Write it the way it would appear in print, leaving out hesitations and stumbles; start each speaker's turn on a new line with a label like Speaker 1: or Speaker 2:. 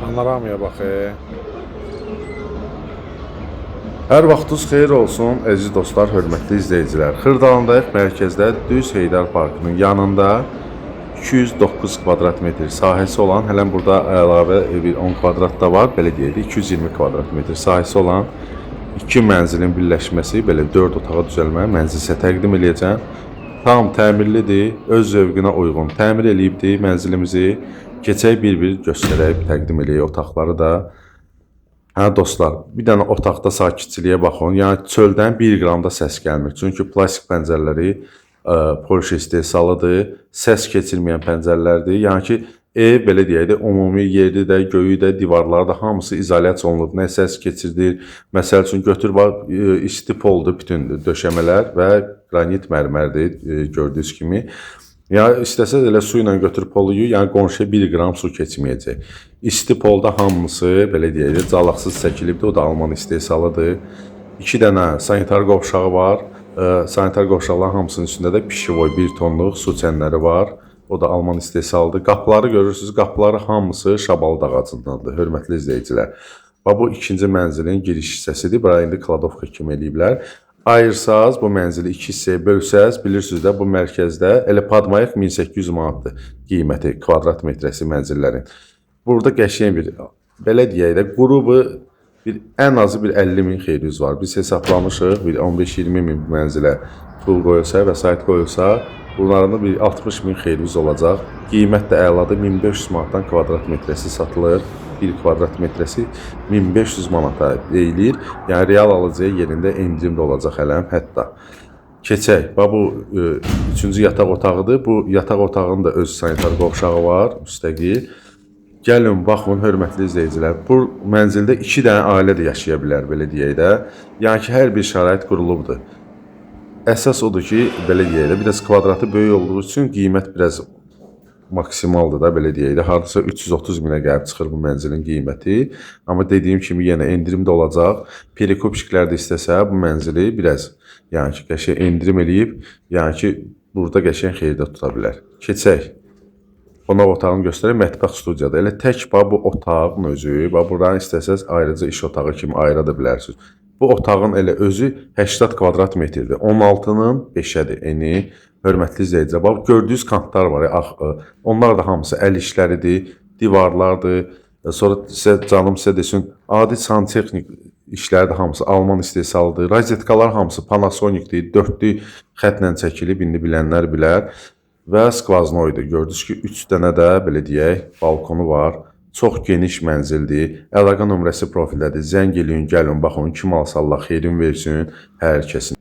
Speaker 1: Panoramaya bax. Hər vaxtınız xeyir olsun, əziz dostlar, hörmətli izləyicilər. Xırdalandayıq, mərkəzdə, düz Heydər Parkının yanında 209 kvadrat metr sahəsi olan, hələm burada əlavə bir 10 kvadrat da var, belə deyək də 220 kvadrat metr sahəsi olan iki mənzilin birləşməsi, belə 4 otağa düzəlmə mənzil sizə təqdim eləyəcəm. Tam təmirlidir, öz zövqünə uyğun təmir eləyibdi mənzilimizi. Keçək bir-bir göstərək, təqdim eləyək otaqları da. Hə dostlar, bir dənə otaqda sakitçiliyə baxın. Yəni çöldən 1 qram da səs gəlmir. Çünki plastik pəncərələri Polşa istehsalıdır. Səs keçirməyən pəncərələrdir. Yəni ki, ev belə deyək də ümumi yeri də, göyü də, divarları da hamısı izolyasiya olunub. Nə səs keçirdir. Məsəl üçün götür bax isti poldur bütün döşəmələr və qranit mərmərdir gördüyünüz kimi. Ya istəsəz elə su ilə götür polu yu, yəni qonşuya 1 qram su keçməyəcək. İsti polda hamısı belə deyək də calaqsız çəkilibdir. O da Alman istehsalıdır. 2 dənə sanitar qovşağı var. Sanitar qovşaqların hamısının üstündə də pişivoy 1 tonluq su çənləri var. O da Alman istehsalıdır. Qapıları görürsüz, qapıları hamısı şabalıd ağacındandır, hörmətli izləyicilər. Bax bu ikinci mənzilin giriş hissəsidir. Bura indi kladovka kimi eləyiblər. Ayırsaz bu mənzili iki hissəyə bölsəz, bilirsiniz də bu mərkəzdə elə Padmayıq 1800 manatdır qiyməti kvadrat metrəsi mənzillərin. Burada qəşəng bir belə deyək də qrubu bir ən azı bir 50 min xeyriniz var. Biz hesablamışıq bir 15-20 min bu mənzilə pul qoyulsa, vəsait qoyulsa, bunların da bir 60 min xeyriniz olacaq. Qiymət də əladır. 1500 manatdan kvadrat metrəsi satılır. 1 kvadrat metrəsi 1500 manata deyilir. Yəni real alıcıya yerində endirim də olacaq hələm hətta. Keçək. Bax bu üçüncü yataq otağıdır. Bu yataq otağının da öz sanitar qovşağı var, müstəqil. Gəlin, baxın, hörmətli izləyicilər. Bu mənzildə 2 dənə ailə də yaşaya bilər, belə deyək də. Yəni ki, hər bir şərait qurulubdur. Əsas odur ki, belə deyək də, biraz kvadratı böyük olduğu üçün qiymət biraz maksimaldır da, belə deyək də. Hardasa 330 minə gəlib çıxır bu mənzilin qiyməti. Amma dediyim kimi yenə endirim də olacaq. Perikopşiklər də istəsə bu mənzili biraz, yəni ki, qəşəng endirim eləyib, yəni ki, burada qəşəng xeyirdə tuta bilər. Keçək. Qonaq otağını göstərək, mətbəx studiyada. Elə tək bax bu otağın özü, bax buranı istəsəz ayrıca iş otağı kimi ayıra da bilərsiniz. Bu otağın elə özü 80 kvadrat metrdir. 16-nın 5-ədir eni. Hörmətli izləyicilər, bax gördüyünüz kantlar var, onlar da hamısı əl işləridir, divarlardır. Sonra sizə canım sizə desin, adi santexnik işləri də hamısı Alman istehsalıdır. Rozetkalar hamısı Panasonicdir, dördlü xətlə çəkilib, indi bilənlər bilər. Və skvaznoydur. Gördünüz ki, 3 dənə də belə deyək, balkonu var. Çox geniş mənzildir. Əlaqə nömrəsi profildədir. Zəng eləyin, gəlin, baxın, kim alsa Allah xeyrin versin hər kəsin.